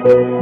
Mv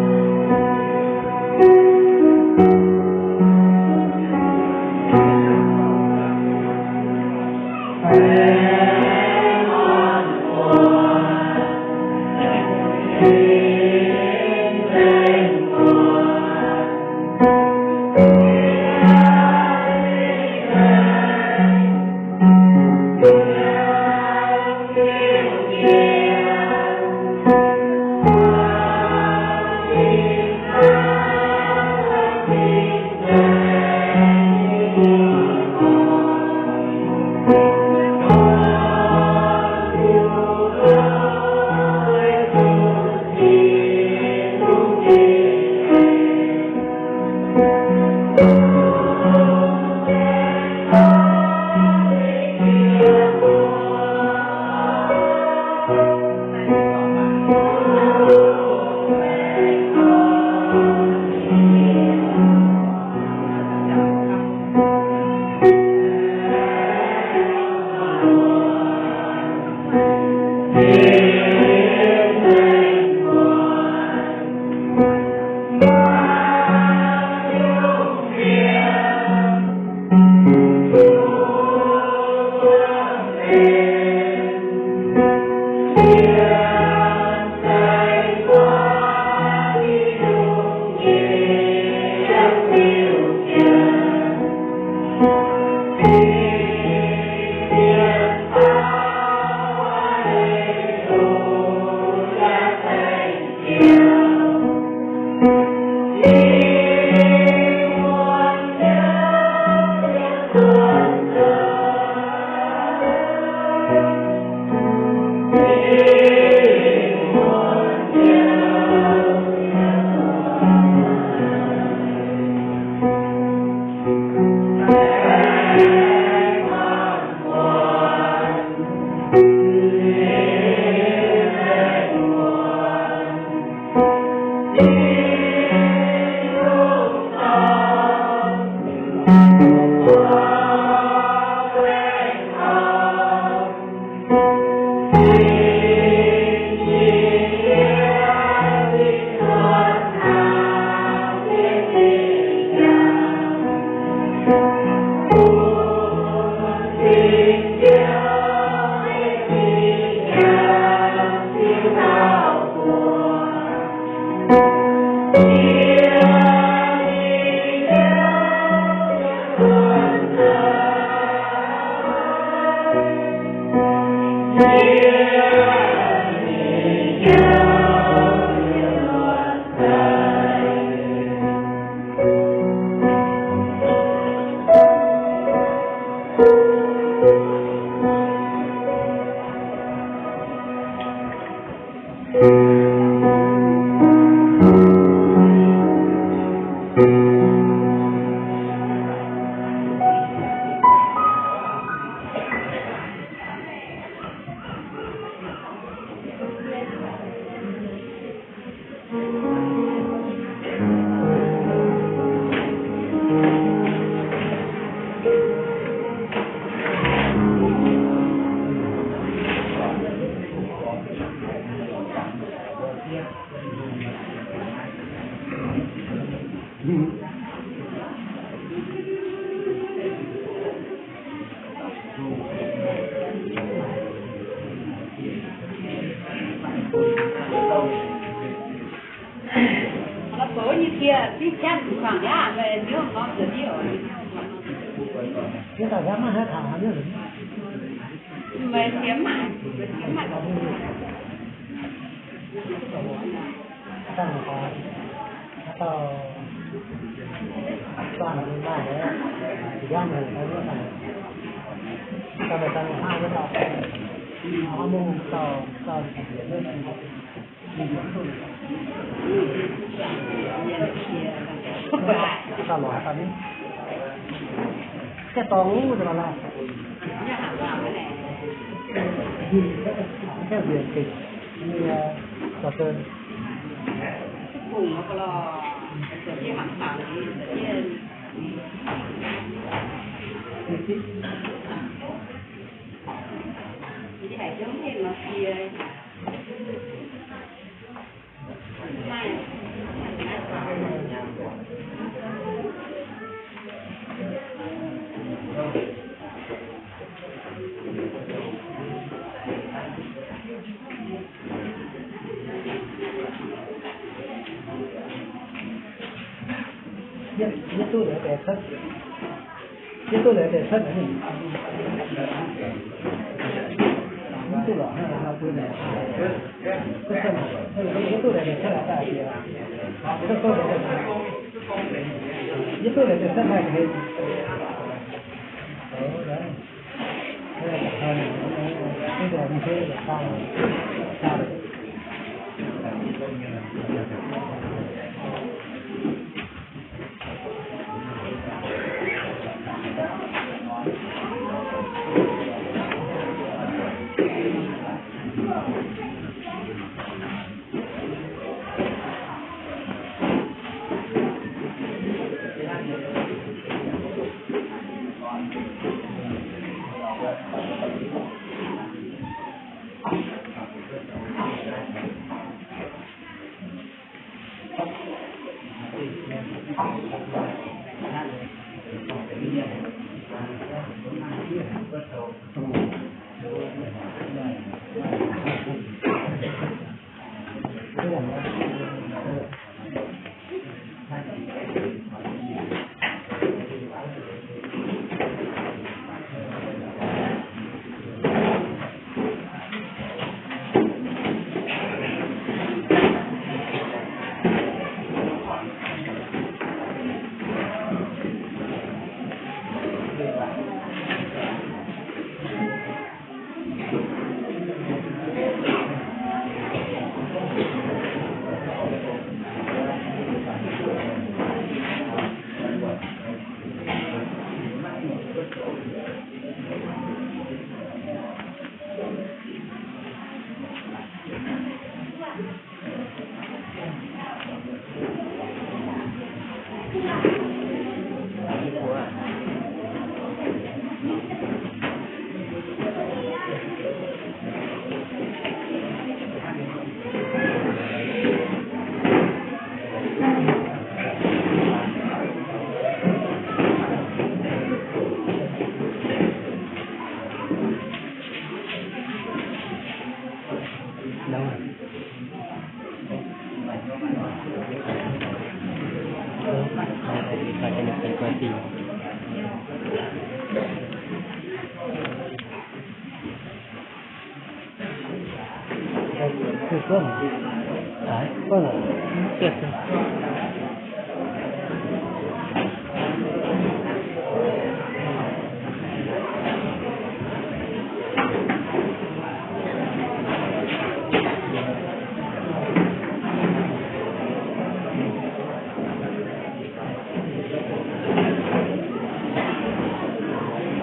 baac Yie duqv lorqc, yie duqv lorqc, yie duqv lorqc. Yie duqv lorqc, yie duqv lorqc.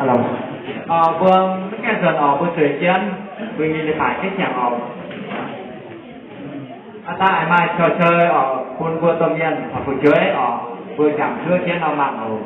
Hello. Mbuo mv gaengh nzuonx oc, mbuo zueiz jienv, mbuo nyei leiz-baaix jienv ziangx oc. Aav dangh aengx maaih cou-cou oc, bun mbuo domh mienh caux fu'jueiv oc, mbuo jangx zuov jienv nor mangc oc.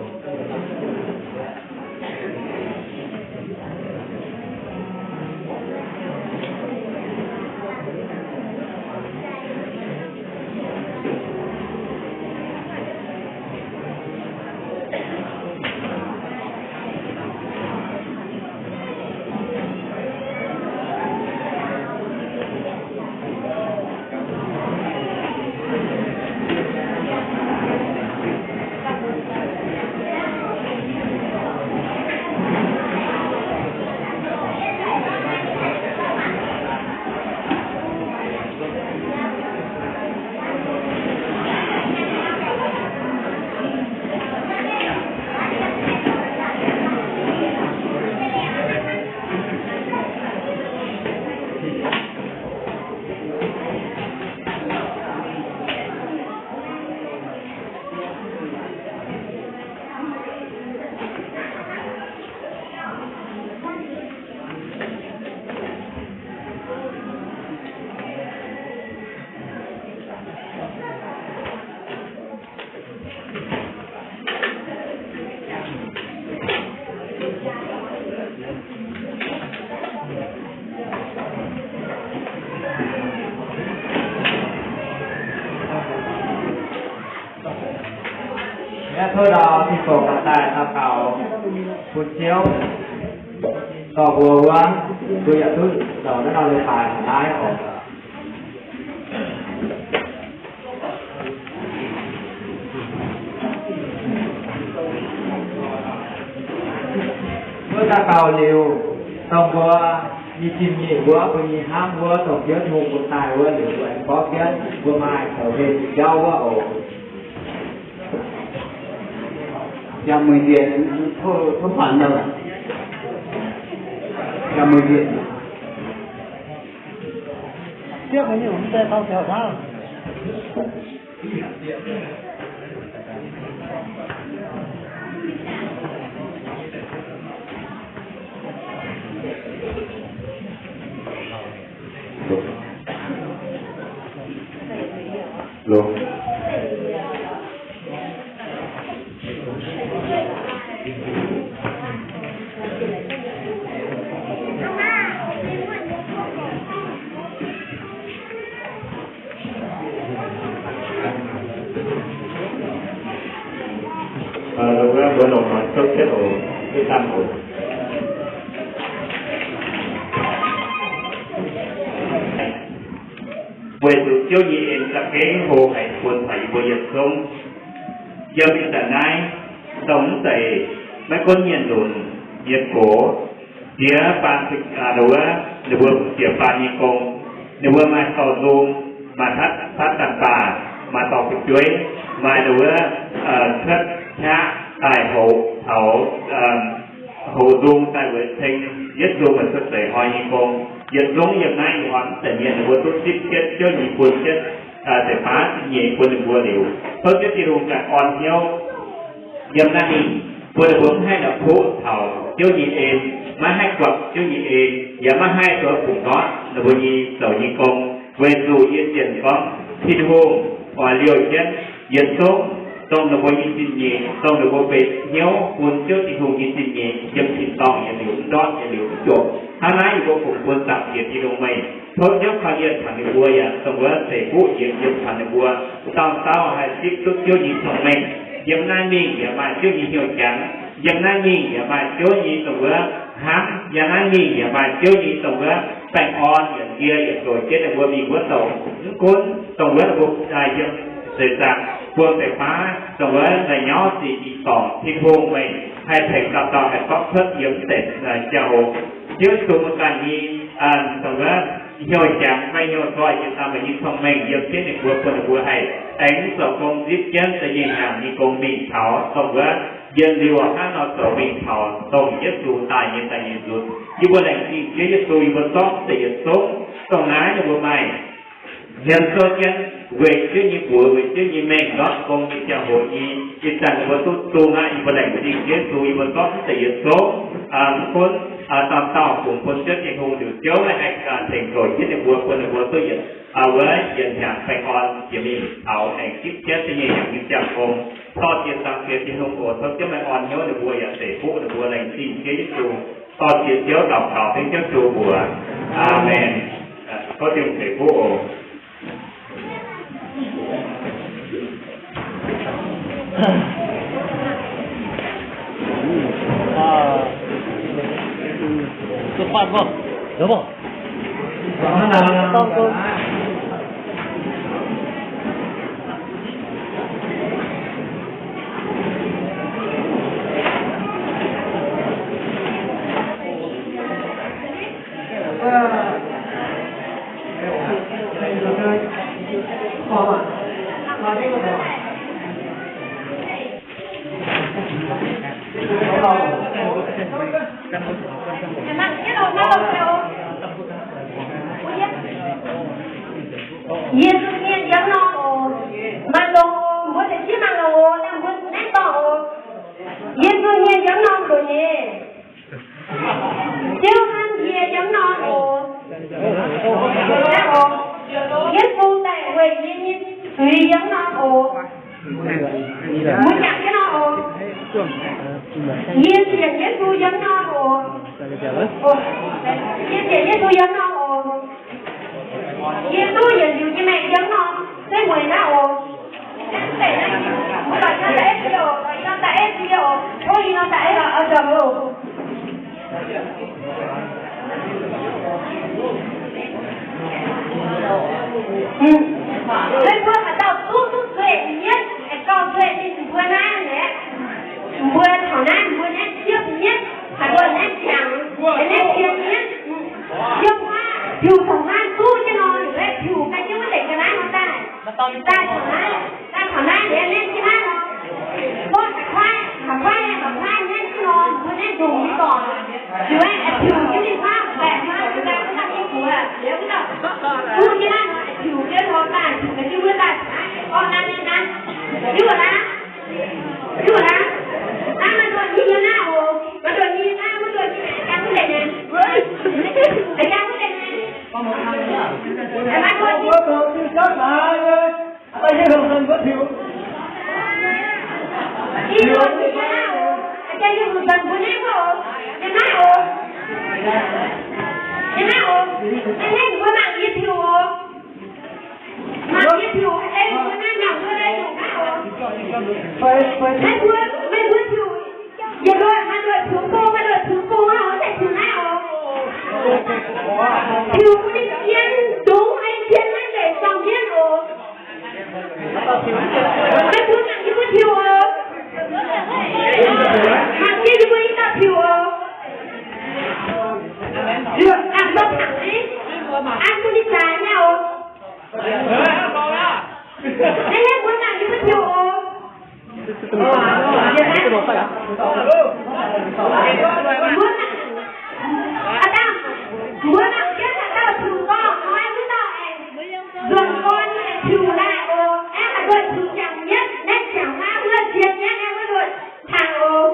Naaiv tov ndau Tin-Hungh daaih daux gaux bun Ziouv, dorh mbuo wuov, mbuo yaac duqv zoux naaiv norm leiz-baaix naaiv oc. Daaih baaux liuz, dongh mbuo nyei zingh nyeic wuov, mbuo nyei hnamv wuov, dongh Ziouv Tin-Hungh bun daaih wuov liuz, mbuo aengx gorngv jienv mbuo maaih zoux hlen jauv wuov oc. Yaac mueic njiec, tov, tov baan nor. Yaac mueic njiec. Siepv mingh nyungc mv zeiz taux ziouc taux. Lo. Mbuo longc mangc cốc cietv oc, duqv dangh oc. Weic zuqc Ziouv nyei en za'gengh hlo haic bun taux yie mbuo yietc zungv. Yiem ih zanc naaiv, dongh mv zeiz maiv gunv mienh lunx, mienh gox, ziex baan, wuov, ninh mbuo ziex baan nyei gong, ninh mbuo maaih dorh nzung, maaih fatv, fatv dangh baac, maaih dorh fu'jueiv, maaih wuov, cuotv qaqv daaih houx taux, houx nzung daaih weic ceng Yesu meih cuotv seix hnoi nyei gong. Yietc zungv yiem naaiv ih hnoi mv zeiz mienh ninh mbuo duqv zipv jienv Ziouv nyei bun jienv deix baav zingh nyeic bun ninh mbuo liuz, tov Ziouv Tin-Hungh ganh orn hnyouv yiem naaiv mingh, bun ninh mbuo maiv haih la'kuqv taux Ziouv nyei en, maiv haih guangc Ziouv nyei en, yaac maiv haih duqv fungc ndortv ninh mbuo nyei zoux nyei gong. Weic zuqc yie sienx gorngv Tin-Hungh oix liouh jienv yietc zungv dongh ninh mbuo nyei zingh nyeic, dongh ninh mbuo benx hnyouv bun Ziouv Tin-Hungh nyei zingh nyeic yiem tin-dorngh yietc liuz mv ndortv, yietc liuz mv jomc. Hnangv naaiv yie mbuo fungx bun Zaangc Diex Tin-Hungh meih tov Ziouv korv-lienh taux ninh mbuo yaac dongh wuov ceix fuqv yiem, yiem taux ninh mbuo dauh dauh haih zipv duqv Ziouv nyei cong-mengh. Yiem naaiv mingh yaac maaih Ziouv nyei hnyouv jangx. Yiem naaiv mingh yaac maaih Ziouv nyei dongh wuov hnamv. Yiem naaiv mingh yaac maaih Ziouv nyei dongh wuov baengh orn yietc ndie yietc zoux jienv ninh mbuo mingh wuov douc. Mv gunv dongh wuov ninh mbuo yiem seix zaangc buangh deix baav, dongh wuov daaih nyauv sic ih dorngc, Tin-Hungh meih haih tengx dauh dauh haih zorqv cuotv yiem deix ziangh hoc. Ziouv Yesu meih ganh nyei dongh wuov hnyouv jangx, meih hnyouv zoih jiex daaih meih nyei cong-mengh yiem jienv ninh mbuo, bun ninh mbuo haih aengx zoux gong zipv jienv da'nyeic hnyangx nyei gong mingh taux dongh wuov njien-youh hnangv nor zoux mingh taux dongh Yesu daaih nyei da'nyeic nzunc. Yie mbuo laengz zingh Ziouv Yesu, yie mbuo zorqv deix yietc zungv dongh naaiv ninh mbuo maaih hmien sou jienv weic Ziouv nyei mbuox, weic Ziouv nyei mengh ndortv gong nyei ziangh hoc nyei, ih zanc ninh mbuo duqv zungh aqv. Yie mbuo laengz zingh Yesu, yie mbuo zorqv deix yietc zungv mv gunv dauh dauh fungx bun Ziouv Tin-Hungh liuz, Ziouv meih haih tengx zoux jienv ninh mbuo, bun ninh mbuo duqv yietc wuov yietc hnyangx baengh orn jiex mingh taux aengx zipv jienv da'nyeic hnyangx nyei ziangh hoc. Dorh jiex Zaangc Diex Tin-Hungh oc. Tov Ziouv meih orn hnyouv ninh mbuo yaac ceix fuqv ninh mbuo. Laengz zingh Ziouv Yesu. Dorh jiex Ziouv daux gaux dengv Ziouv Yesu mbuox. Aamen. Tov Tin-Hungh ceix fuqv oc. Yesu nyei njang nor oc. Maaih longx oc, mbuo deix ziex maaih longx oc, naaiv mbuo naaiv dorngh oc. Yesu nyei njang nor nzunc nyei. Ziouv hnamv yie yiem nor oc. Yesu daaih weic yie nyei zuiz yiem nor oc. Mbuo jangx jienv nor oc. Yie sienx Yesu yiem nor oc. Yie sienx Yesu yiem nor oc. Yie duqv yietc liuz nyei maengc yiem nor, se mueiz naaiv oc. Mbuo lorz yie daaih eiv yie oc, lorz yie nor daaih eiv yie oc, tov yie nor daaih eiv lorz oc. Meih mbuo haaix dauh duqv duqv zueih nyei, aengx gauh zueih mingh mbuo naaiv nyei. Mbuo taux naaiv, mbuo naaiv siepv nyei, haaix mbuo naaiv Daaih taux naaiv, daaih taux naaiv liuz, mienh jienv naaiv nor, gorngv taux kuaaiv, taux kuaaiv nyei, taux kuaaiv nyei nor, mbuo naaiv ndongc nyei dorngx, liuz aengx piux jienv mingh kuaaiv baeqc hnangv, mbuo daaih wuov dauh mienh guoqv, liuz wuov dauh duqv jienv naaiv nor, piux jienv nor daaih, piux jienv wuov daaih, gorngv naaiv nyei naaiv, hiuv aqv, hiuv aqv. Naaiv maaih nduoh nyei naaiv oc, maaih nduoh nyei naaiv, maaih nduoh nyei naaiv, jangx wuov deix naaiv, jangx wuov deix naaiv. Piux mbuo ninh zien dungz, maiv zien maiv nzengc, zorng jienv oc. Maiv bun mangc yie mbuo piux oc. Mangc yie mbuo ih dauh piux oc. Lamh nzou hnaangx ni, an bun ninh jaaix nyei oc. Naaiv mbuo mangc yie mbuo piux oc. Mbuo mangc, aa, mbuo mangc jienv haaix dauh piux gorngv, hnoi wuov dauh aengx nzuonx gorn aengx piux daaih oc. Aengx haaix nduoh piux jangx mietv, naaiv jangx naaiv wuov zien mietv, aengx wuov nduoh tangx oc.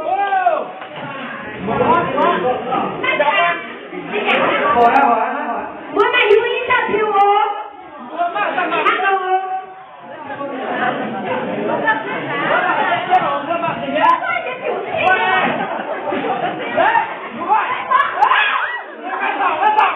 Mbuo maaih hiuv ih dauh piux oc. Hnangv nor. Mv dorngc, mv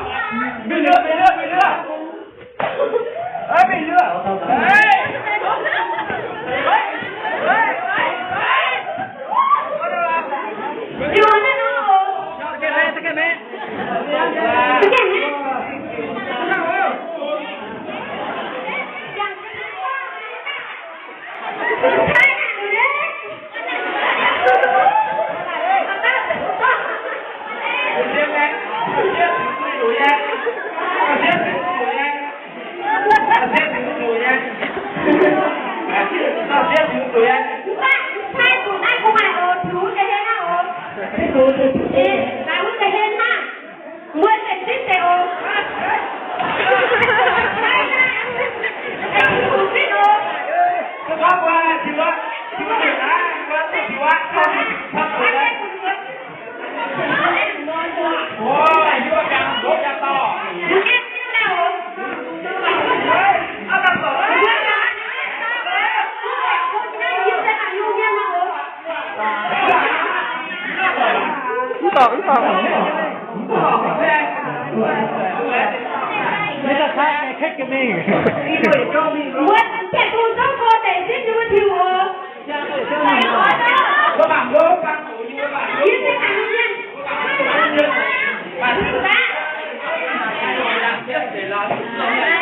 dorngc.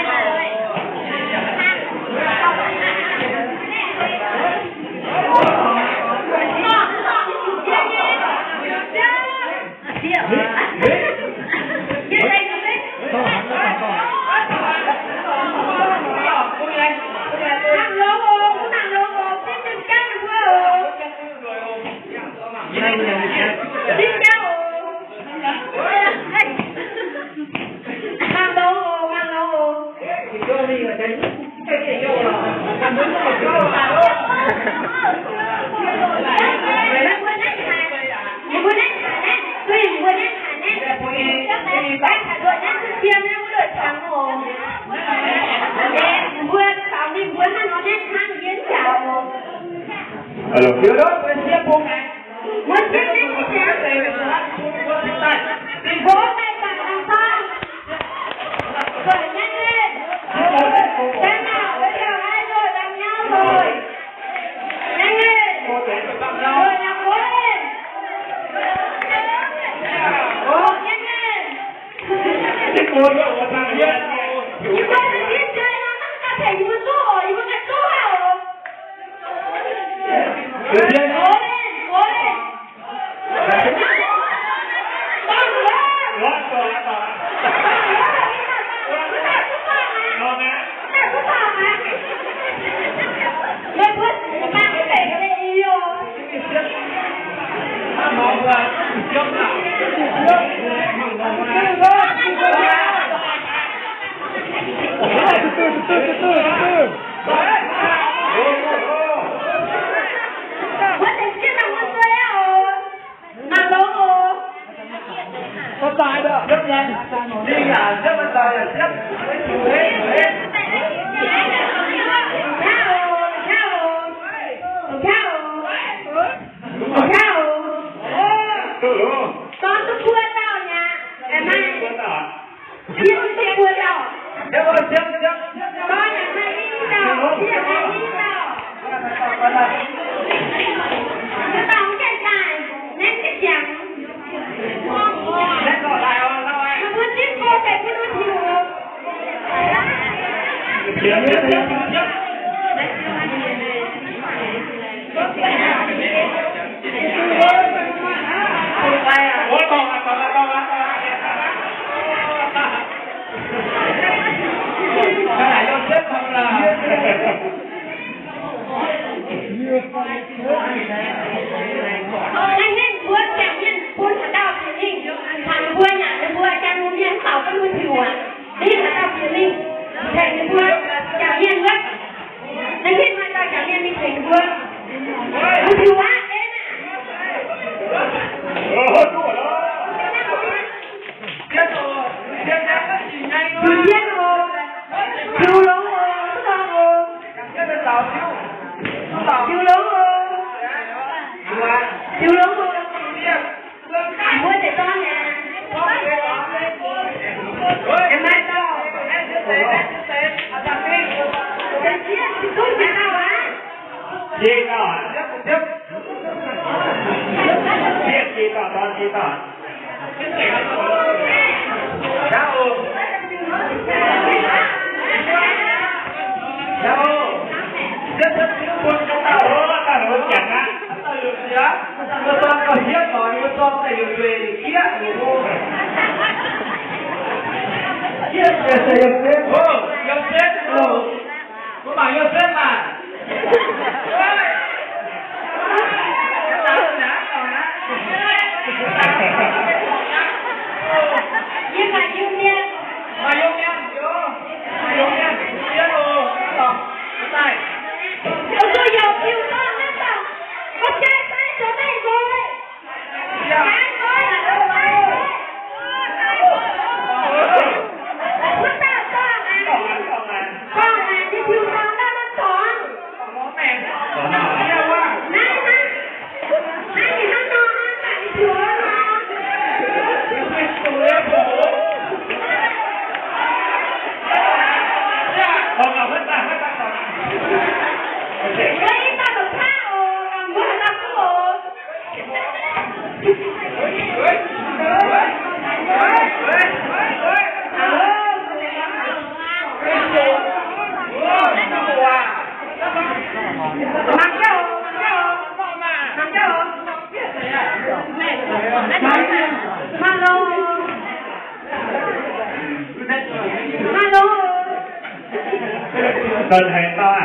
Mbuo ziouc dungx zorqv gorx-deic zipv ninh mbuo piux oc. Naaiv mbuo jangx mienh bun haaix dauh bieqc mingh, taux ninh mbuo nyanc ninh mbuo jangx mienh taux bun mbuo tiux aqv. Ninh haaix dauh bieqc mingh tengx ninh mbuo jangx mienh wuov. Naaiv mienh maaih dauh jangx mienh mingh tengx ninh mbuo. Mbuo tiux aqv, en aqv. Tiux jienv oc. Tiux longx oc. Mv dorngx oc. Tiux longx oc. Tiux longx oc. Mbuo deix dorn mi'aqv. Aengx maaih dauh. Deix sieqv duqv jiex dauh aqv. Jiex dauh aqv. Sieqv jiex dauh, dorn jiex dauh. Mbuo mangc Yosepv maah. Yie mangc Yosepv. Hello. Hello. Daaih haaix dauh?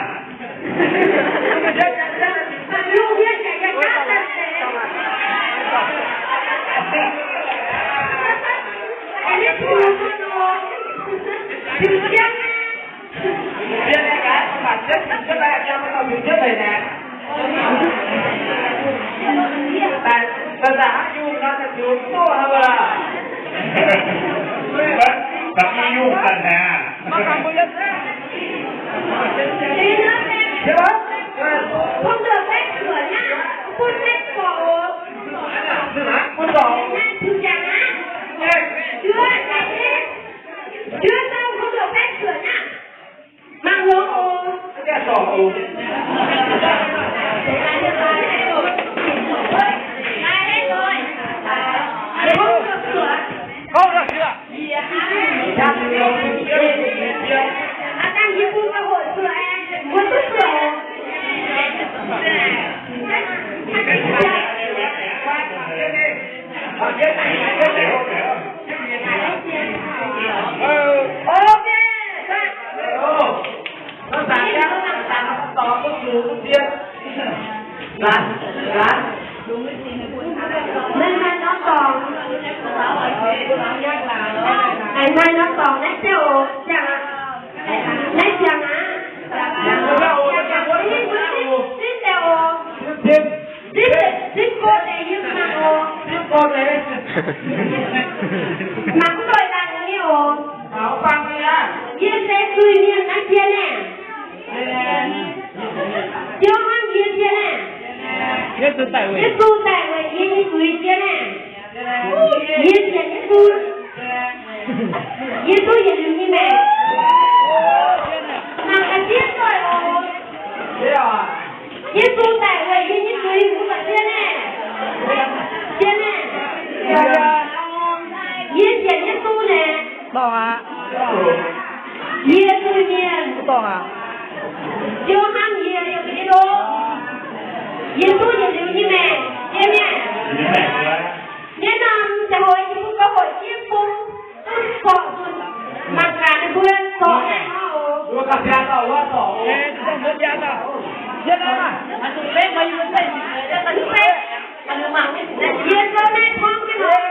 Mangc longx oc. Aa, dangh yie bun mbuo hoqc zuoqc, mbuo duqv zuoqc oc. Naaiv maaih norm dorngx. Aengx maaih norm dorngx naaiv ziangh oc, ziangh aqv. Naaiv ziangh aqv. Zipv deix oc. Zipv, zipv go deix yie mangc oc. Mangc mv doix daaih nyei oc. Yie se zuiz-mienh naaiv jien naaiv. Ziouv hnamv yie jien naaiv. Yesu daaih weic yie nyei zuiz jien naaiv. Yie sienx Yesu. Yesu yietc liuz nyei maengc. Mangc gaax zieqv doic oc. Yesu daaih weic yie nyei zuiz, mbuo buatc zien naaiv? Zien naaiv? Yie sienx Yesu naaic. Yie zuiz-mienh, Ziouv hnamv yie, yie zuqc hiuv duqv. Yie duqv yietc liuz nyei maengc, zien naaiv? Naaiv norm ziangh hoc yie bun gorx-youz jienv bung duqv zorc zuqc mangc gaax ninh mbuo zorc naaiv nor oc. Yie sou naaiv torngv jienv nor,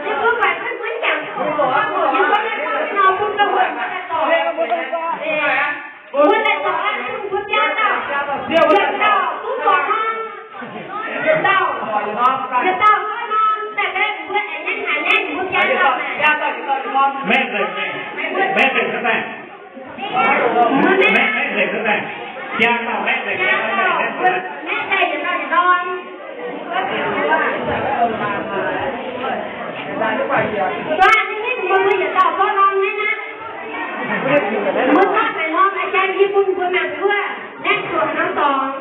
yie bun baeqc cuotv mbuo jangx, yie sou naaiv torngv jienv nor bun gorx-youz mbuo daaih zorc. Mbuo daaih zorc aqv, mbuo biaa dauh, yietc dauh duqv zorc norm. Yietc dauh, yietc dauh zorc norm daaih, mbuo aengx naaiv haic naaiv, mbuo biaa dauh naaic. Maeqv nzengc, maeqv nzengc cuotv daaih. Mbuo maeqv, maeqv nzengc cuotv daaih. Biaa dauh maeqv nzengc, biaa dauh, mbuo maeqv daaih yietc dauh yietc norm. Duqv ninh mbuo yietc dauh zorc norm naaiv aqv. Mbuo zorc haaix norm, a'jang yie bun mbuo mangc duqv. Naaiv zuqc hnangv dorngx.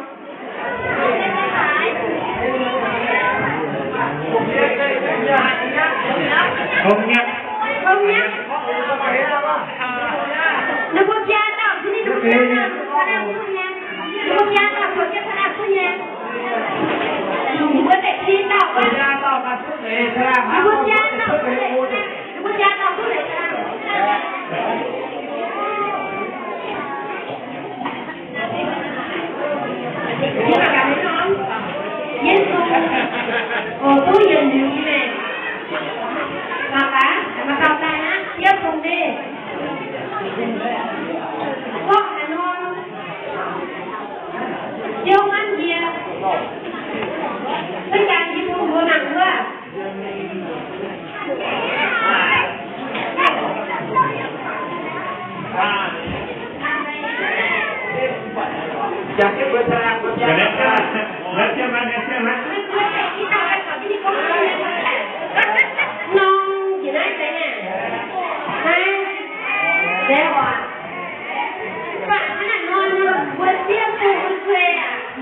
Ninh mbuo biaa dauh, ninh mbuo biaa dauh, ninh mbuo biaa dauh zuqc jienv cuotv daaih duqv nyei. Ninh mbuo deix biaa dauh, ninh mbuo biaa dauh, ninh mbuo biaa dauh duqv nyei. Yesu, o, duqv yietc liuz nyei maengc. Mangc gaax, mangc gaax daaih naaiv, Ziouv Singx Lingh. Gorngv haaix norm, Ziouv hnamv yie. Zengv jangx yie bun mbuo mangc wuov.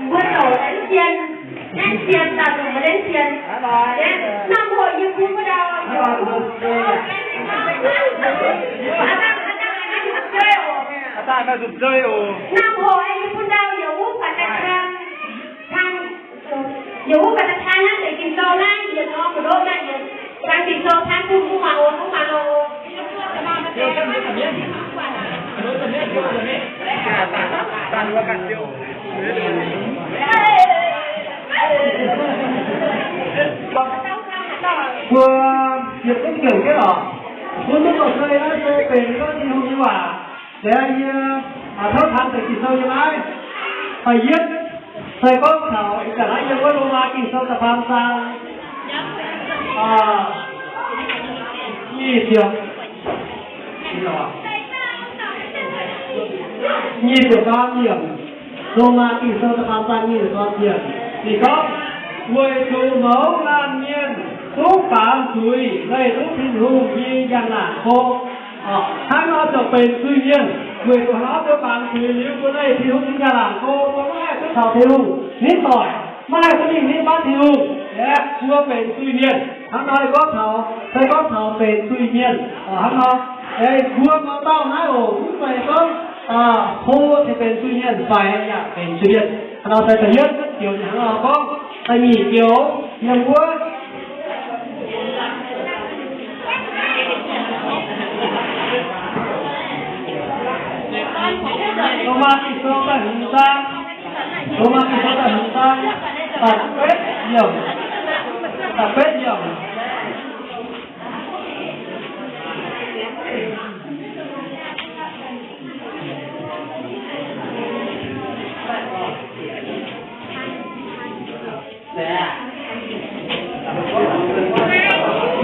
Mbuo douc laengz sien, laengz sien, daaih zuqc mbuo laengz sien. Norm hoc yie bun wuov ndau, norm hoc yie bun ndau yaac wuov baac daaih cang, cang, yaac wuov baac daaih cang naaiv deix Ging-Sou naaiv, yietc norm mbu'ndongx naaiv yietc cang Ging-Sou cang bun mbuo mangc oc, mbuo mangc oc. Mbuo yietc zungv nzengc jienv oc. Bun mbuo doqc se naaiv se benx gorngv Tin-Hungh nyei waac. Liuz yie tov taux deix Ging-Sou yiem naaiv. Da'yietv se gorngv taux ih zanc naaiv yiem wuov Lomaa Ging-Sou da'faam zaang, nyic ziepc, nyic ziepc faam yiemc. Lomaa Ging-Sou da'faam zaang nyic ziepc faam yiemc. Ninh gorngv, weic zuqc mouz laanh mienh duqv baamz zuiz leih duqv Tin-Hungh nyei njang laangc go. Hnangv nor ziouc benx zuiz-mienh. Weic zuqc hnangv nor mbuo baamz zuiz liuz mbuo leih Tin-Hungh nyei njang laangc go, mbuo maiv haih duqv caux Tin-Hungh nitv doic, maiv haih duqv mingh nitv batv Tin-Hungh. Aeqv, mbuo benx zuiz-mienh. Hnangv nor gorngv taux, se gorngv taux benx zuiz-mienh. Hnangv nor, mbuo mouz dauh naaiv oc, mv zeiz gorngv hlo cingx benx zuiz-mienh fai yaac benx zuiz-mienh. Hnangv nor se da'yietv joux hnangv nor gorngv, da'nyeic joux yiem wuov Lomaa Ging-Sou da'hmz zaang, Lomaa Ging-Sou da'hmz zaang, da'betv yiemc, da'betv yiemc.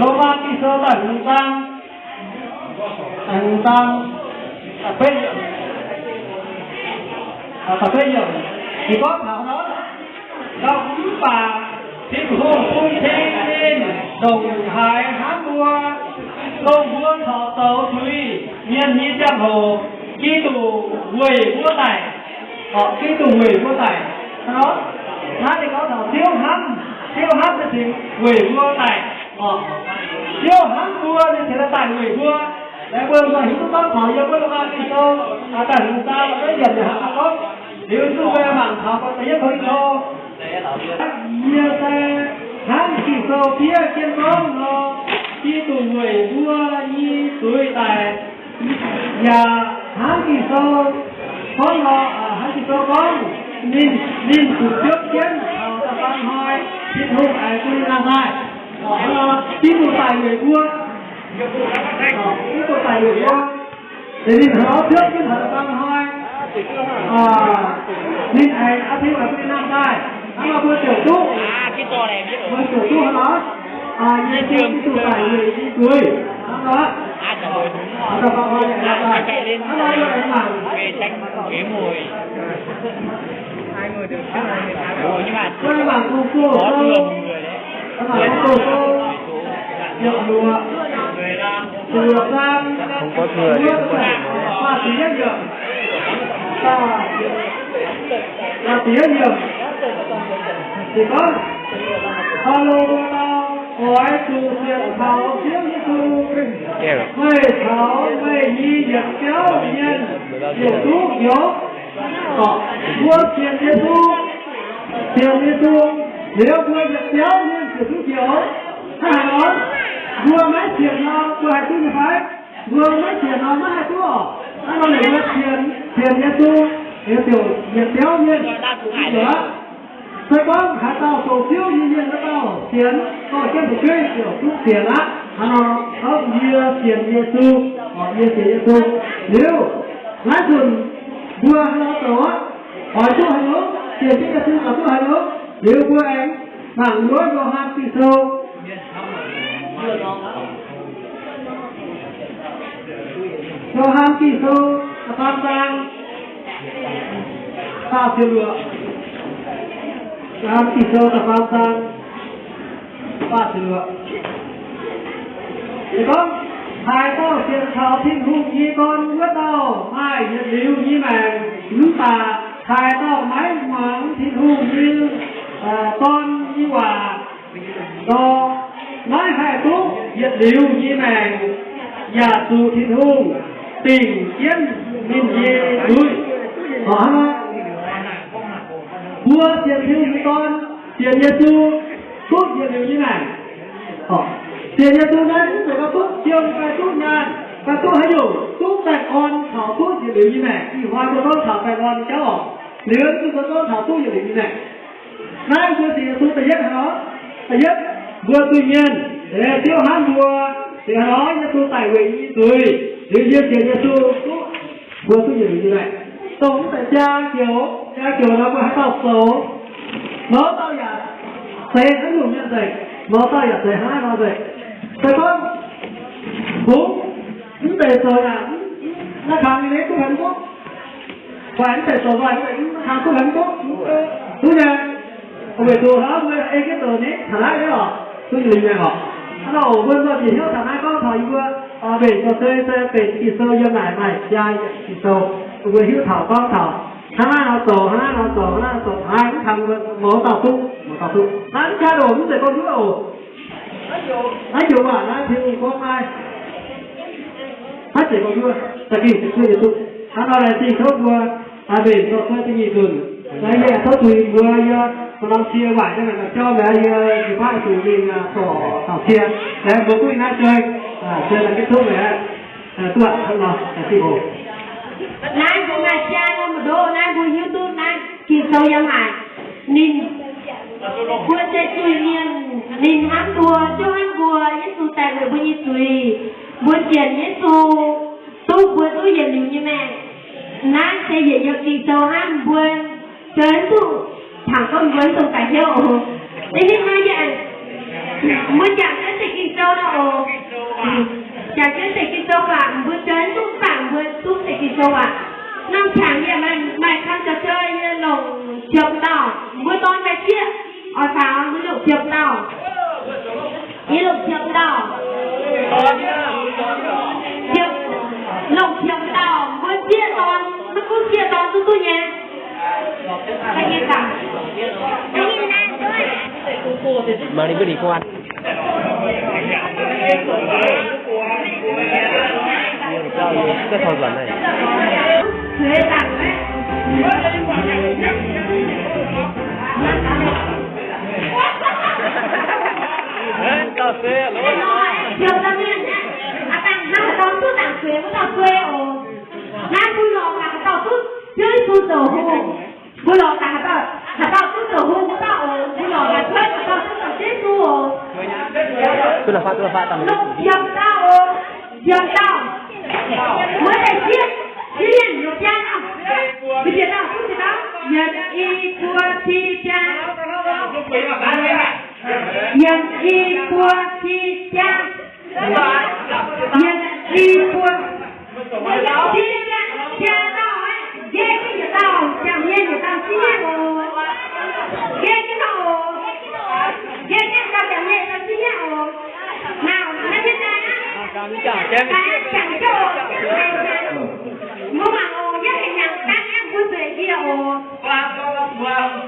Lomaa Ging-Sou da'hmz zaang, da'hmz zaang, da'betv yiemc, da'betv yiemc. Ninh gorngv taux nor, mv baac Tin-Hungh bun cing ninh ndongc haaix hnamv mbuo, dongh mbuo corc zoux zuiz mienh nyei ziangh hoc, Giduc weic mbuo daic. Orqc, Giduc weic mbuo daic. Hnangv nor, naaiv ninh gorngv taux Ziouv hnamv, Ziouv hnamv se tengx weic mbuo daic. Orqc, Ziouv hnamv mbuo, ninh tengx daaih daic weic mbuo. Laengz mbuo muoz hiuv duqv gorngv taux yiem wuov Luk^kaa Ging-Sou da'hmz zaang da'yietv yiemc hnangv nor gorngv. Liuz zuqc mbuo mangc taux da'yietv tong Ging-Sou. Yie se hnamv Ging-Sou fiev jienv gorngv nor, Giduc weic mbuo nyei zuiz daic. Yaac hnangv Ging-Sou gorngv nor, hnangv Ging-Sou gorngv, ninh, ninh zuqc biopv jienv taux da'faam hnoi, Tin-Hungh aengx bun ninh nangh daaih. Giduc daic weic mbuo, Giduc daic weic mbuo. Ninh hnoi biopv jienv taux da'faam hnoi, ninh aengx, aa, Tin-Hungh aengx bun ninh nangh daaih. Hnangv nor mbuo ziouc duqv, mbuo ziouc duqv hnangv nor, Yesu Giduc daic weic yie zuiz. Hnangv nor, da'faam hnoi ninh nangh daaih. Hnangv nor mbuo aengx mangc, mbuo aengx mangc Gong-Zoh sou, mangc Gong-Zoh sou, yietc luoqc, luoqc zaang, faah ziepc yietv yiemc, faah ziepc yietv yiemc. Ninh gorngv, Baulo dau, Oix zuqc sienx kaux Ziouv Yesu, weic taux meih nyei yietc biauv mienh ziouc duqv njoux. Mbuo sienx Yesu, sienx Yesu, liuz mbuo yietc biauv mienh ziouc duqv njoux. Hnangv haaix nor? Mbuo maiv sienx nor, mbuo haih duqv nyei fai? Mbuo maiv sienx nor, maiv haih duqv oc. Hnangv nor, liuz mbuo sienx, sienx Yesu, liuz ziouc yietc biauv mienh duqv njoux aqv. Se gorngv haaix dauh zoux Ziouv nyei mienh wuov dauh sienx, dorh jienv fu'jueiv ziouc duqv sienx aqv. Hnangv nor, gorngv yie sienx Yesu, orqc, yie sienx Yesu. Liuz, naaiv nzunc mbuo hnangv nor zoux aqv. Oix duqv haaix nyungc? Sienx jienv Yesu oix duqv haaix nyungc? Liuz mbuo aengx mangc wuov Yo^han Ging-Sou. Yo^han Ging-Sou da'faam zaang, faah ziepc luoqc. Yo^han Ging-Sou da'faam zaang, faah ziepc luoqc. Ninh gorngv, Haaix dauh sienx kaux Tin-Hungh nyei Dorn wuov dauh maaih yietc liuz nyei maengc, mv baac haaix dauh maiv muangx Tin-Hungh nyei, aa, Dorn nyei waac nor, maiv haih duqv yietc liuz nyei maengc, yaac zuqc Tin-Hungh dingc jienv ninh nyei zuiz. Orqc, hnangv nor, mbuo sienx Tin-Hungh nyei Dorn, sienx Yesu, duqv yietc liuz nyei maengc. Orqc, sienx Yesu naaiv mv zeiz gorngv duqv siou fai duqv nyaanh fai duqv haaix nyungc, duqv baengh orn caux duqv yietc liuz nyei maengc. Ih hnoi mbuo gorngv taux baengh orn nyei jauv orqc. Liuz mbuo gorngv taux duqv yietc liuz nyei maengc. Naaiv mbuo sienx Yesu da'yietv haaix nor? Da'yietv, mbuo zuiz-mienh, Ziouv hnamv mbuo, se hnangv nor Yesu daic weic yie zuiz, liuz yie sienx Yesu duqv, mbuo duqv yietc liuz nyei maengc. Dongh mv zeiz jaa joux, jaa joux nor mbuo haaix dauh zoux, mouz dauh yaac seix haaix nyungc mienh nzengc, mouz dauh yaac seix hnangv nor nzengc. Se gorngv kungx mv deix zoux yaac naaiv kangx nyei duqv haaix duqv, fai mv deix zoux fai mv deix naaiv kangx duqv haaix duqv, duqv nyei. Weic zuqc hnangv mbuo ei jienv zoux nyei taux naaiv nyei oc, duqv yietc liuz nyei oc. Hnangv nor oc, mbuo nzauh jiex hnyouv taux naaiv gorngv taux yie mbuo mbenc zoux se, se mbenc Ging-Sou yiem naaic maaih jaa Ging-Sou, mbuo hiuv taux gorngv taux hnangv naaiv nor zoux, hnangv naaiv nor zoux, hnangv naaiv nor zoux, haaix mv kangx mbuo mouz dauh duqv, mouz dauh duqv. Naaiv jaa oc, mv zeiz gorngv hiuv oc. Naaiv joux waac naaiv Tin-Hungh gorngv naaiv, maiv zeiz gorngv hiuv, za'gengh se hiuv nyei duqv. Hnangv nor laengz zingh tov mbuo mbenc zoux se da'nyeic nzunc. Naaiv yie tov zuiz mbuo yie norm cie waaic nyei naaic jauv naaiv yie jiu-baang zuqc mingh dorc taux cie. Laengz mbuo gunv naaiv joux, joux naaiv jienv tov meih duqv hnangv nor, laengz zingh oc. Naaiv mbuo maaih jaa nor maiv ndoqv, naaiv mbuo hiuv duqv naaiv Ging-Sou yiem haic. Ninh, mbuo se zuiz mienh, ninh hnamv mbuo, Ziouv hnamv mbuo, Yesu daic weic mbuo nyei zuiz. Mbuo sienx Yesu, duqv mbuo duqv yietc liuz nyei maengc. Naaiv se yietc yiem Ging-Sou hnangv, mbuo zunv duqv tangx gorngv mbuo zungv daaih hnyouv oc. Ninh mingh naaiv yaac, mbuo jangx jienv deix Ging-Sou nor oc. Jangx jienv deix Ging-Sou waac, mbuo zunv duqv bangc mbuo duqv deix Ging-Sou waac. Norm qangx yie maaih, maaih camv jauv-joi yie longc ziepc dauh, mbuo dorn fai sieqv, oix faaux mbuo longc ziepc dauh. Yie longc ziepc dauh. Ziepc, longc ziepc dauh, mbuo sieqv dorn, maiv gunv sieqv dorn duqv duqv nyei. Mangc ninh mbuo lingc guanh. Dauh se, aa, dangh hnangv haaix dauh duqv dangc sueix wuov dauh suei oc. Naaiv mbuo lorz gaax haaix dauh duqv Ziouv Yesu zoux hungh. Mbuo lorz gaax haaix dauh, haaix dauh duqv zoux hungh wuov dauh oc. Mbuo lorz gaax cuotv haaix dauh duqv zoux Ziouv Yesu oc. Longc nziemx dauh oc, nziemx dauh. Wuov deix sieqv, sieqv mienh nor biaa dauh. Nziex dauh, duqv nziex dauh. Yietc, i, buo, ci, biaa. Yietc, i, buo, ci, biaa. Yietc, i, buo, ci, biaa, biaa dauh. Nqaeqv jienv yietc dauh, jangx mienh yietc dauh sieqv mienh oc. Nqaeqv jienv dauh oc. Nqaeqv jienv dauh jangx mienh yietc dauh sieqv mienh oc. Naaiv mienh daaih aqv. Jangx jienv oc. Mbuo mangc oc, yie hengx hnyangx daaih aengx mbuo zueiz yie oc. Nqaeqv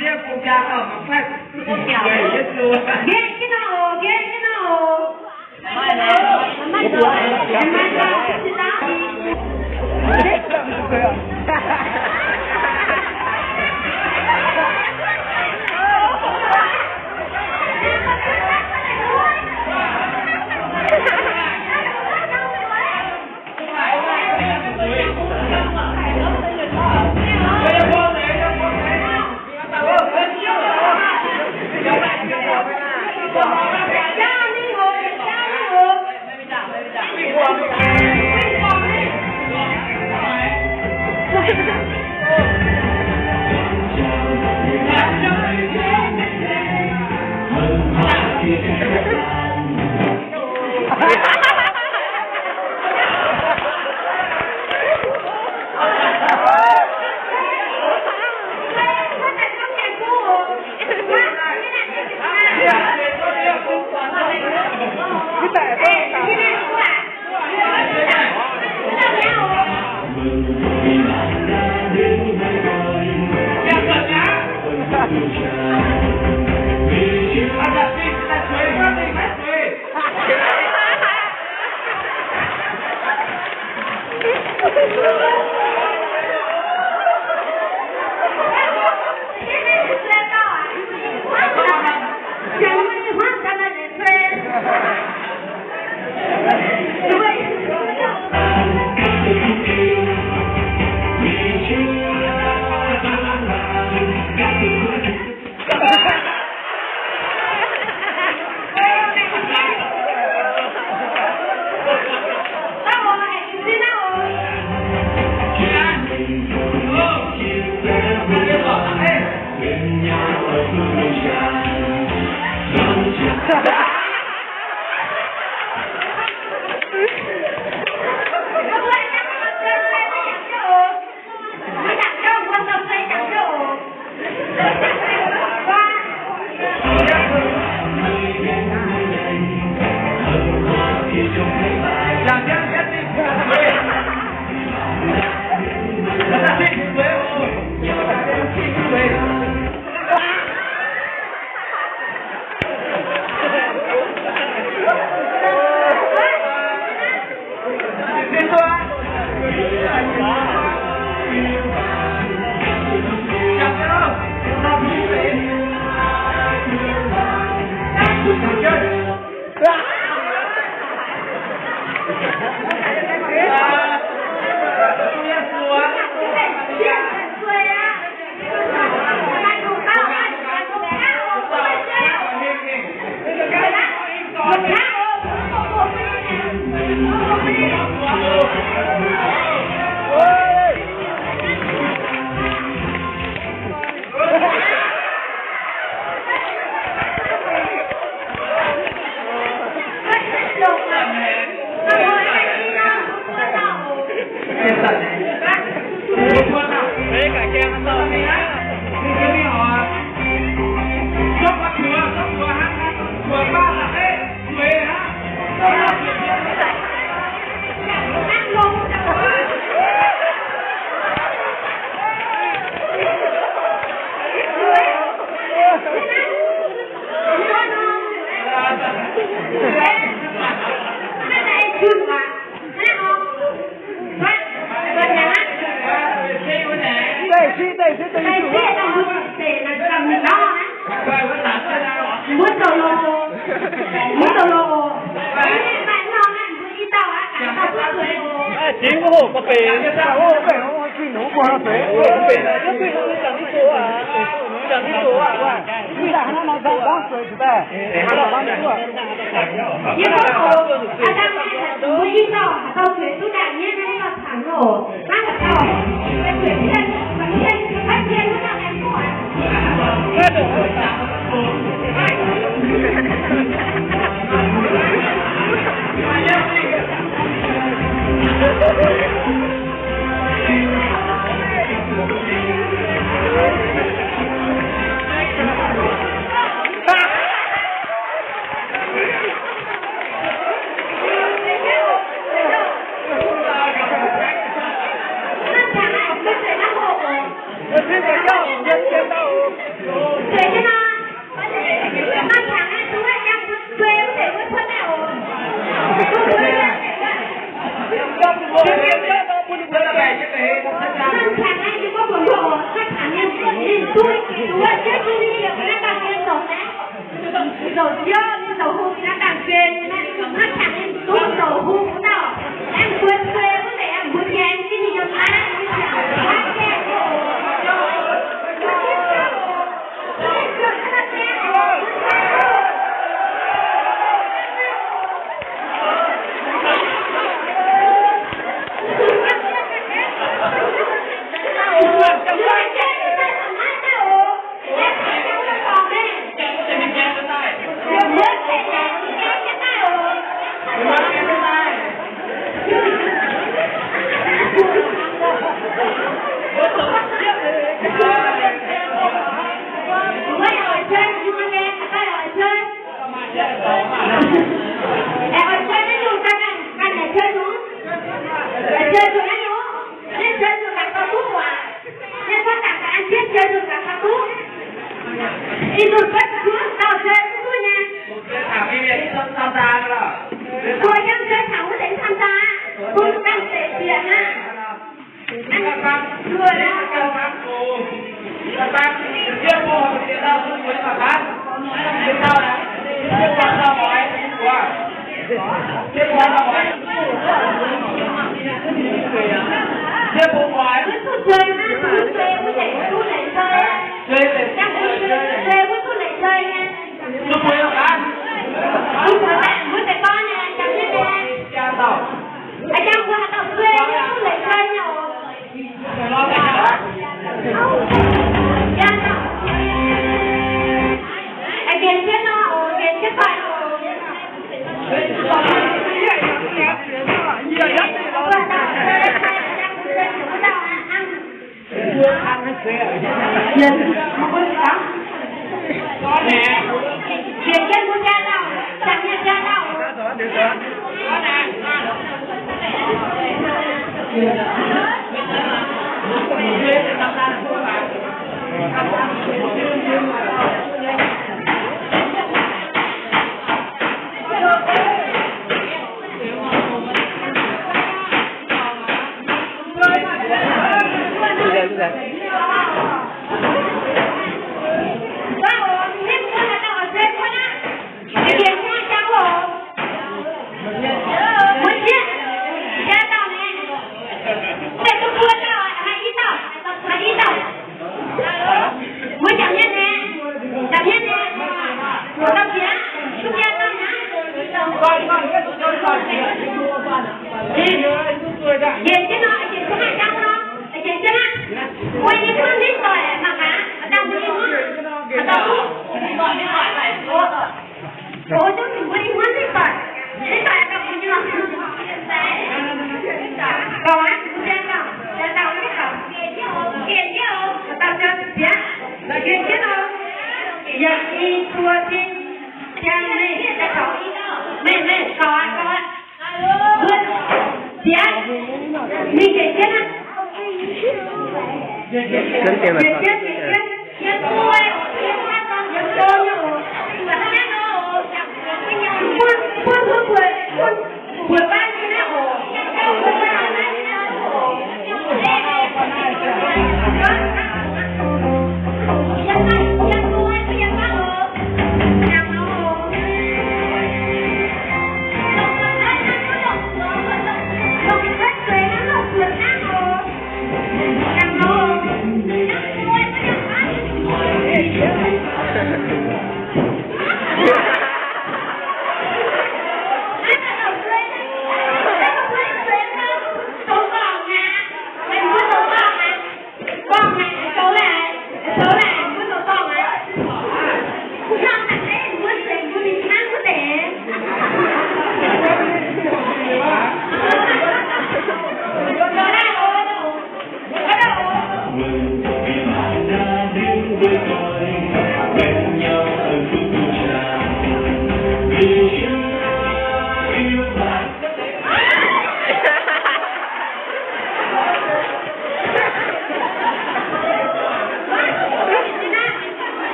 jienv dauh oc, nqaeqv jienv dauh oc.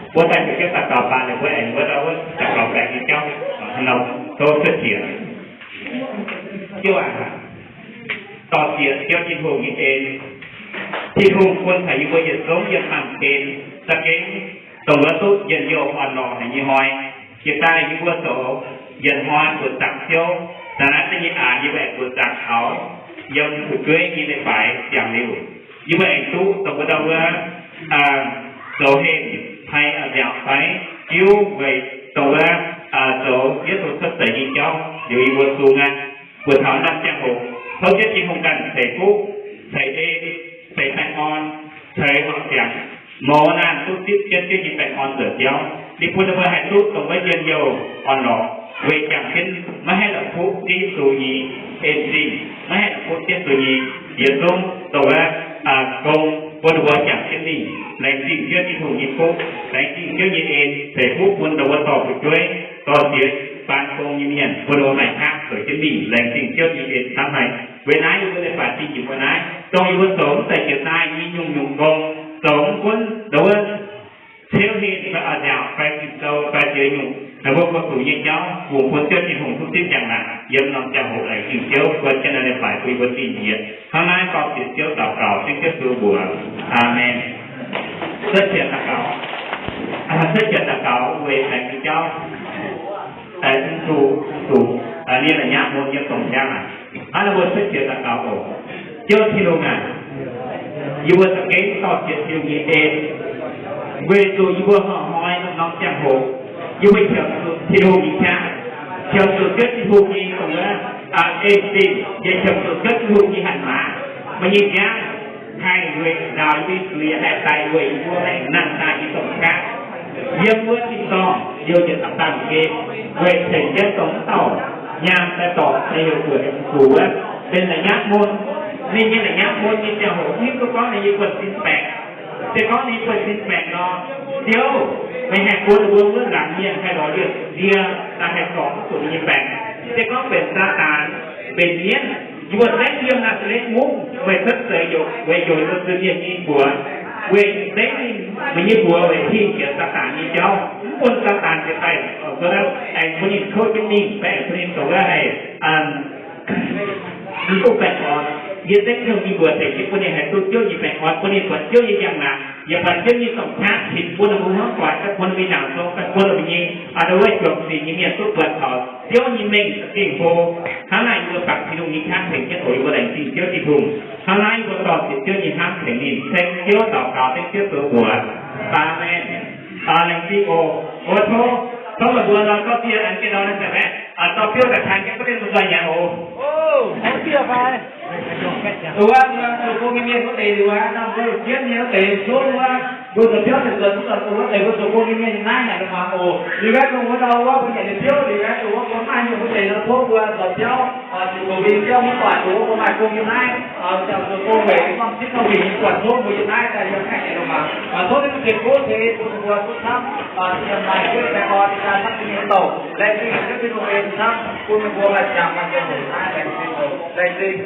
Mbuo daaih zuqc jienv daux gaux baac ninh mbuo aengx wuov dauh wuov daux gaux baengc nyei jauv, hnangv nor tov cuotv jiex. Ziouv aac, dor-ziec Ziouv Tin-Hungh nyei en. Tin-Hungh bun taux yie mbuo yietc zungv yiem baamh gen za'gengh dongh wuov duqv njien-youh orn-lorqc haic nyei hnoi. Jiex daaih yie mbuo zoux yietc hnoi buoqc zaangc Ziouv, naaiv naaiv da'nyeic aax yie mbuo aengx buoqc zaangc taux yiem fu'jueiv nyei leiz-baaix ziangx liuz, yie mbuo aengx duqv dongh wuov dauh wuov zoux heh pai nziaauc fai jiuv weic dongh wuov zoux Yesu cuotv seix nyei jauv liuz yie mbuo zungv aqv. Buatc taux naaiv ziangh hoc, tov Ziouv Tin-Hungh ganh ceix fuqv, ceix en, ceix baengh orn, ceix horpc ziangx, mouz naanh duqv zipv jienv Ziouv nyei baengh orn nzuonx jauv. Ninh bun ninh mbuo haih duqv dongh wuov njien-youh orn-lorqc, weic jangx jienv maiv haih la'kuqv Ziouv Yesu nyei en zingh, maiv haih la'kuqv Ziouv Yesu nyei yietc zungv dongh wuov gong bun ninh mbuo jangx jienv mingh. Laengz zingh Ziouv Tin-Hungh nyei fuqv, laengz zingh Ziouv nyei en ceix fuqv bun dongh wuov dorh fu'jueiv, dorh ziex baan gong nyei mienh bun ninh mbuo maaih qaqv zoux jienv mingh. Laengz zingh Ziouv nyei en camv haic. Weic naaiv yie mbuo leiz-baaix zingh jiex mbuo naaiv, dongh yie mbuo zoux mv zeiz jiex daaih nyei nyungc-nyungc gong, zoux mv gunv dongh wuov ciouv heh fai a'nziaauc fai ging-sou fai ziex nyungc, naaiv mbuo go-zungx nyei jauv, bungx bun Ziouv Tin-Hungh duqv zipv njang-laangc yiem norm ziangh hoc. Laengz zingh Ziouv bun jienv naaiv leiz-baaix bun yie mbuo zingh jiex. Hnangv naaiv dorh ziex Ziouv daux gaux, Ziouv Yesu mbuox. Aamen. Cuotv qiex daux gaux, cuotv qiex daux gaux weic laengz zingh jauv, daaih mv duqv, mv duqv, ninh la'nyapv mun yiem dongh jangv aac. Hnangv naaiv mbuo cuotv qiex daux gaux oc. Ziouv Tin-Hungh aac, yie mbuo za'gengh dorh ziex Tin-Hungh nyei en, weic zuqc yie mbuo hnoi-hnoi norm ziangh hoc, yie mbuo qiemx zuqc Tin-Hungh nyei qaqv, qiemx zuqc Ziouv Tin-Hungh nyei dongh wuov en zingh, yaac qiemx zuqc Ziouv Tin-Hungh nyei hatc maaz, meih nyei nziaamv haih weic nzaaux yie mbuo zuiz, haih daic weic yie mbuo, haih nangh daaih yie dongh qaqv. Yiem wuov tin-dorngh liouh njiec da'faanh gen, weic ceix jienv dongh wuov dauh nyaanh daaih dorngc daaih heuc buatc mv bungx wuov, benx la'nyapv mun. Ninh nyei la'nyapv mun nyei ziangh hoc mv hiuv duqv gorngv ninh nyei buonv-sin baengc. Se gorngv ninh buonv-sin baengc nor, Ziouv, meih haih bun ninh mbuo wuov laangz mienh haih lorz liemh ndie daaih haih zorc duqv zuqc ninh nyei baengc. Se gorngv benx Saadaan, benx mienv, yie mbuo zengv yiem Naa^saa^letv Mungv, meih cuotv seix weic njoux yie mbuo zuiz-mienh nyei mbuox, weic zengv ninh, meih nyei mbuox weic hingh jiex Saadaan nyei jauv, mv bun Saadaan jiex daaih aengx bun ninh kouv jienv mingh fai aengx bun ninh zoux wuov haih duqv baengh orn. Yie zengv Tin-Hungh nyei mbuox tengx jienv bun ninh haih duqv Ziouv nyei baengh orn, bun ninh buatc Ziouv nyei njang-laangc, yaac buatc Ziouv nyei dongh qaqv, cingx bun ninh mbuo hmuangv doic, bun ninh mbuo nyanc sou, bun ninh mbuo nyei, aa, wuov juangc singx nyei mienh duqv buatc taux Ziouv nyei mengh za'gengh hlo. Hnangv naaic yie mbuo bangc Tin-Hungh nyei qaqv tengx jienv oc. Yie mbuo laengz zingh Ziouv Tin-Hungh. Hnangv naaiv yie mbuo dorh ziex Ziouv nyei hnamv tengx ninh, ceng Ziouv daux gaux, ceng Ziouv zoux mbuox. Aamen. Laengz zingh oc. Tov, tov meih mbuo nor gorngv dieh an jienv nor naaiv zeiz baeqv dorh biouv daaih tengx jienv bun ninh mbuo nzoih nyanc oc. Wuov, mbuo zoux gong nyei mienh wuov deix liuz aqv, mbuo jienv nyei wuov deix zungv wuov, mbuo zoux biauv deix nzuonx wuov, mbuo zoux gong nyei mienh naaiv haic mangc oc. Liuz aeqv, dongh wuov dauh wuov, mbuo nyanc nyei biouv liuz aeqv, dongh wuov mbuo maaih nyungc wuov deix nor tov mbuo zoux biauv, zuqc mbuo mingh biauv mv buatc, dongh wuov mbuo maaih gong nyei naaiv, zoux gong weic norm zipv norm huingx nyei buatc tov mbuo yiem naaiv daaih yiem naaiv nyei longx mangc. Tov ninh mbuo tengx tov tengx bun mbuo duqv camv, yiem maaih Ziouv nyei baengh orn daaih hnangv Tin-Hungh nyei douc, laengz zingh Ziouv Tin-Hungh nyei camv bun mbuo maaih ziangx maaih nzunc naaiv, laengz zingh, laengz zingh.